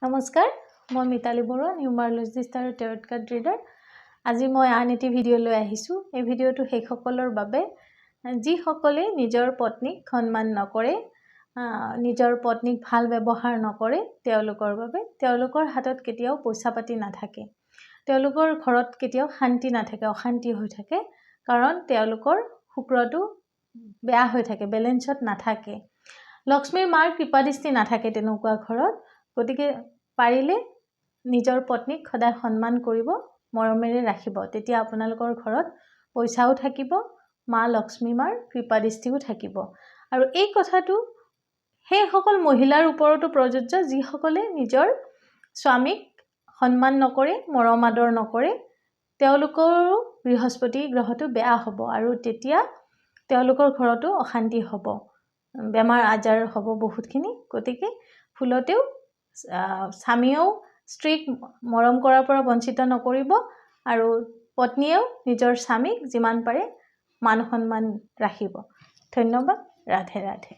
নমস্কাৰ, মই মিতালী বৰুৱা, নিউমাৰলজিষ্ট আৰু টেৰট কাৰ্ড ৰিডাৰ। আজি মই আন এটি ভিডিঅ' লৈ আহিছোঁ। এই ভিডিঅ'টো সেইসকলৰ বাবে যিসকলে নিজৰ পত্নীক সন্মান নকৰে, নিজৰ পত্নীক ভাল ব্যৱহাৰ নকৰে, তেওঁলোকৰ বাবে। তেওঁলোকৰ হাতত কেতিয়াও পইচা পাতি নাথাকে, তেওঁলোকৰ ঘৰত কেতিয়াও শান্তি নাথাকে, অশান্তি হৈ থাকে। কাৰণ তেওঁলোকৰ শুক্ৰটো বেয়া হৈ থাকে, বেলেঞ্চত নাথাকে, লক্ষ্মীৰ মাৰ কৃপাদৃষ্টি নাথাকে তেনেকুৱা ঘৰত। গতিকে পাৰিলে নিজৰ পত্নীক সদায় সন্মান কৰিব, মৰমেৰে ৰাখিব। তেতিয়া আপোনালোকৰ ঘৰত পইচাও থাকিব, মা লক্ষ্মী মাৰ কৃপাদৃষ্টিও থাকিব। আৰু এই কথাটো সেইসকল মহিলাৰ ওপৰতো প্ৰযোজ্য, যিসকলে নিজৰ স্বামীক সন্মান নকৰে, মৰম আদৰ নকৰে। তেওঁলোকৰো বৃহস্পতি গ্ৰহটো বেয়া হ'ব আৰু তেতিয়া তেওঁলোকৰ ঘৰতো অশান্তি হ'ব, বেমাৰ আজাৰ হ'ব বহুতখিনি। গতিকে ভুলতেও স্বামীয়েও স্ত্ৰীক মৰম কৰাৰ পৰা বঞ্চিত নকৰিব আৰু পত্নীয়েও নিজৰ স্বামীক যিমান পাৰে মান সন্মান ৰাখিব। ধন্যবাদ। ৰাধে ৰাধে।